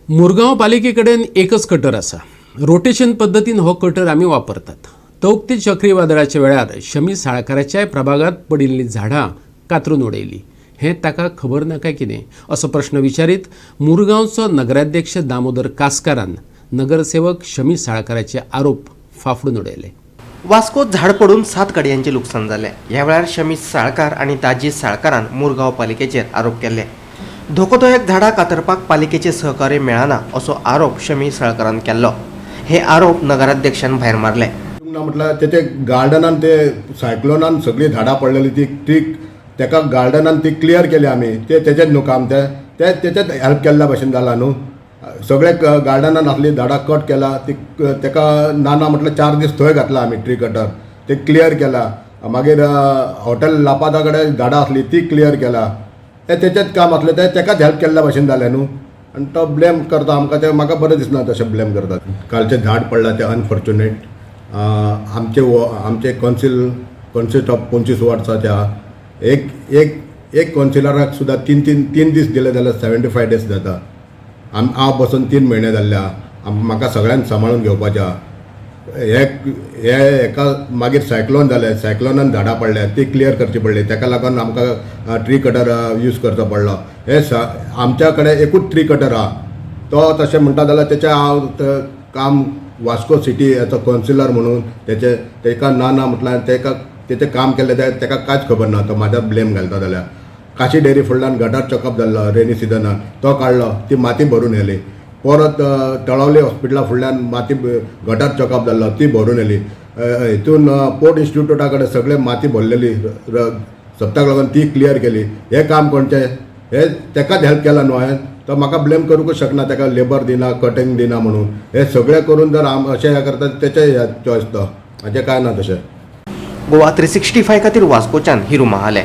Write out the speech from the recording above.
मुरगांव पालिके कडेन एकच कटर आसा. रोटेशन पद्दतीन हो कटर आमी वापरतात. तौक्ते चक्रीवादळाच्या वेळार शमी साळकाराच्याय प्रभागांत पडिल्लीं झाडां कातरून उडयलीं, हें ताका खबर ना काय कितें, असो प्रश्न विचारीत मुरगांवचो नगराध्यक्ष दामोदर कासकारान नगरसेवक शमी साळकाराचे आरोप फाफडून उडयले. वास्कोत झाड पडून सात गाडयांचें लुकसाण जालें. ह्या वेळार शमी साळकार आनी दाजी साळकारान मुरगांव पालिकेचेर आरोप केल्ले. धोकोदायक झाडां कातरपाक पालिकेचें सहकार्य मेळना असो आरोप शमी साळकारान केल्लो. हे आरोप नगराध्यक्षान भायर मारले. ना म्हटल्यार तेचे गार्डनान ते सायक्लोनान सगळीं झाडां पडलेली, ती ती तेका गार्डनान ती क्लियर केली आमी. ते तेजेच न्हू काम, ते ते तेचेच हेल्प केल्ल्या भशेन जाला न्हू. सगळे गार्डनान आसली झाडां कट केला. ती तेका ना ना म्हटल्यार 4 दीस थंय घातला आमी ट्री कटर, ते क्लियर केला. मागीर हॉटेल लापादा कडेन झाडां आसली, ती क्लियर केला. ते तेचेच काम आसलें, ते तेकाच हेल्प केल्ल्या भशेन जालें न्हू. आनी तो ब्लेम करता आमकां, ते म्हाका बरें दिसना तशें ब्लेम करतात. कालचें झाड पडलां तें अनफॉर्च्युनेट. आमचे कौन्सिल कॉन्सिस्ट ऑफ 25 वर्सां त्या एक एक एक कौन्सिलराक सुद्दां तीन तीन तीन दीस दिले जाल्यार 75 डेज जाता. हांव बसून 3 म्हयने जाल्ले आहा. म्हाका सगळ्यांक सांबाळून घेवपाचें आहा. हे हे हेका मागीर सायक्लोन जालें, सायक्लोनान झाडां पडल्या, ती क्लियर करची पडली. तेका लागून आमकां ट्री कटर यूज करचो पडलो. हे आमच्या कडेन एकूच ट्री कटर आहा. तो तशें म्हणटा जाल्यार तेचें हांव काम वास्को सिटी हेचो कौन्सिलर म्हणून तेचे तेका ना ना म्हटल्यार तेका तेचें काम केल्लें तें तेका कांयच खबर ना. तो म्हाज्यार ब्लेम घालता. जाल्यार काशी डेरी फुडल्यान गटर चॉकअप जाल्लो रेनी सिजनान, तो काडलो, ती माती भरून येली. परत तळावली हॉस्पिटला फुडल्यान माती गटर चॉकअप जाल्लो, ती भरून येली. हितून पोर्ट इन्स्टिट्यूटा कडेन सगळे माती भरलेली सप्ताक लागून, ती क्लियर केली. हें काम कोणचें? हे तेकाच हेल्प केला न्हू हांवें. तो म्हाका ब्लेम करूंकच शकना तेका लेबर दिना, कटींग दिना म्हणून. हे सगळें करून जर आम अशें हें करता, तेचें चॉयस तो, हाचें कांय ना तशें. गोवा 365 खातीर वास्कोच्यान हिरू महाले.